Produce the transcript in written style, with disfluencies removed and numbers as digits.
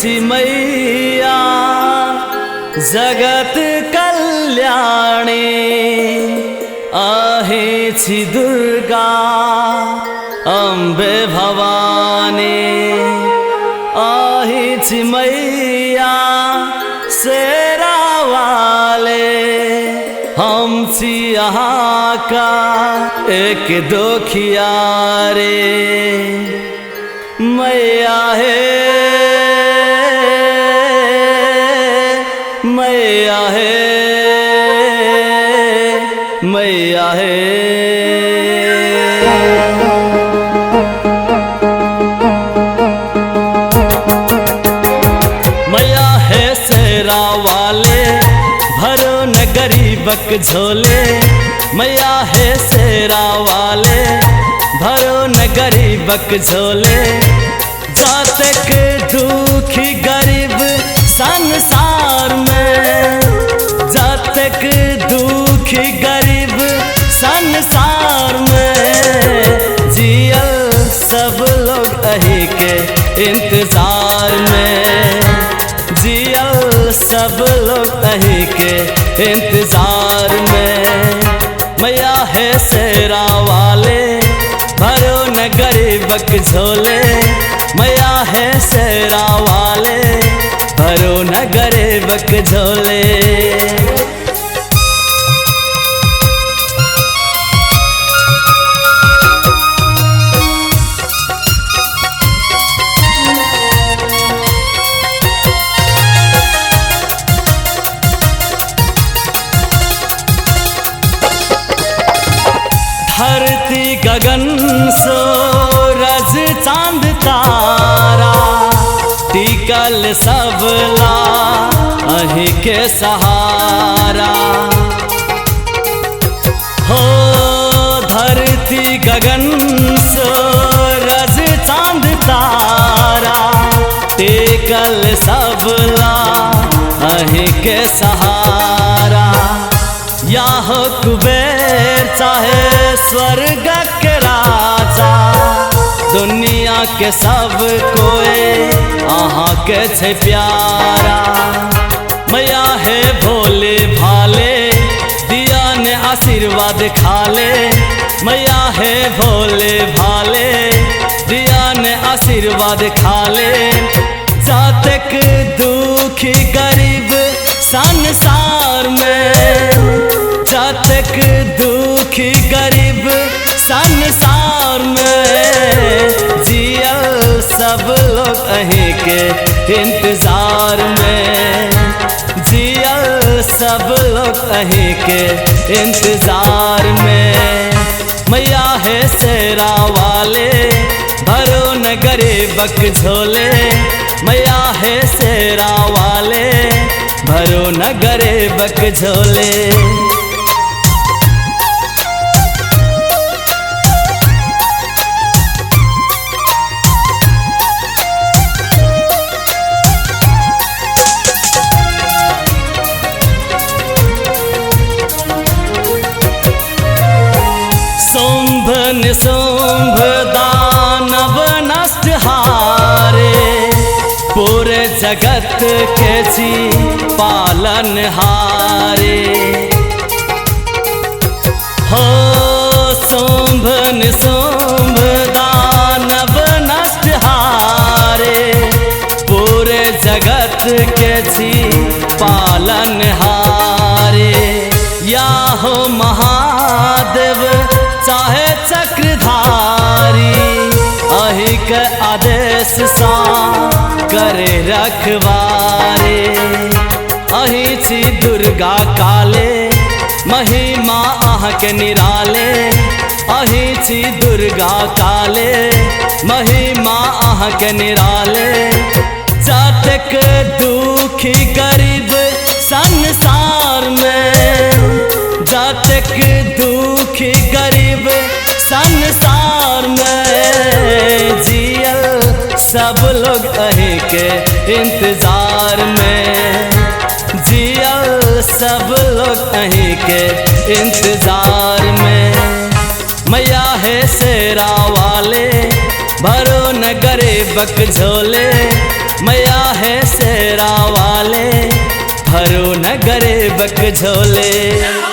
छी मैया जगत कल्याणी, अहीं छी दुर्गा अम्बे भवानी, अहीं छी मैया शेरा वाले, हम छी अहाँ का एक दोखिया रे। मैया हे मैया हे मैया हे। मैया हे शेरा वाले भरो न गरीबक झोले, मैया हे शेरा वाले भरो न गरीबक झोले। जातक दुखी गरीब संसार में, जातक दुखी गरीब संसार में, जियल सब लोग अही के इंतजार में, जियल सब लोग अही के इंतजार में। मैया है शेरा वाले भरो न गरीबक झोले, मैया है शेरा वाले भरो न गरीबक झोले। धरती गगन सूरज चांद तारा, टिकल सबला अहीं के सहारा। हो धरती गगन सूरज चांद तारा, टिकल सबला अहीं के सहारा। या हो कुबेर चाहे स्वर्ग के राजा, दुनिया के सब कोई अहाँ के छे प्यारा। मैया हे भोले भाले दिया ने आशीर्वाद खाले, मैया हे भोले भाले दिया ने आशीर्वाद खाले। जातक दुखी गरीब संसार में, जातक दुखी गरीब संसार में, जियल सब लोग अहीं के इंतजार में, जियल सब लोग अहीं के इंतजार में। मैया है शेरा वाले भरो न गरीबक झोले, मैया है शेरा वाले भरो न गरीबक झोले। शुंभ निशुंभ दानव नष्ट हारे, पूरे जगत के छी पालन हारे। हो शुंभ निशुंभ दानव नष्ट हारे, पूरे जगत के छी पालन हारे। या हो महादेव चाहे चक्रधारी, अहीं के आदेश सा करे रखवारे। अहीं छी दुर्गा काले महिमा अहाँ के निराले, अहीं छी दुर्गा काले महिमा अहाँ के निराले। जातक दुखी गरीब संसार में, जातक दुखी गरीब संसार में, जियल सब लोग अहीं के इंतजार में, जियल सब लोग अहीं के इंतजार में। मैया है शेरा वाले भरो न गरीबक झोले, मैया है शेरा वाले, भरो न गरीबक झोले।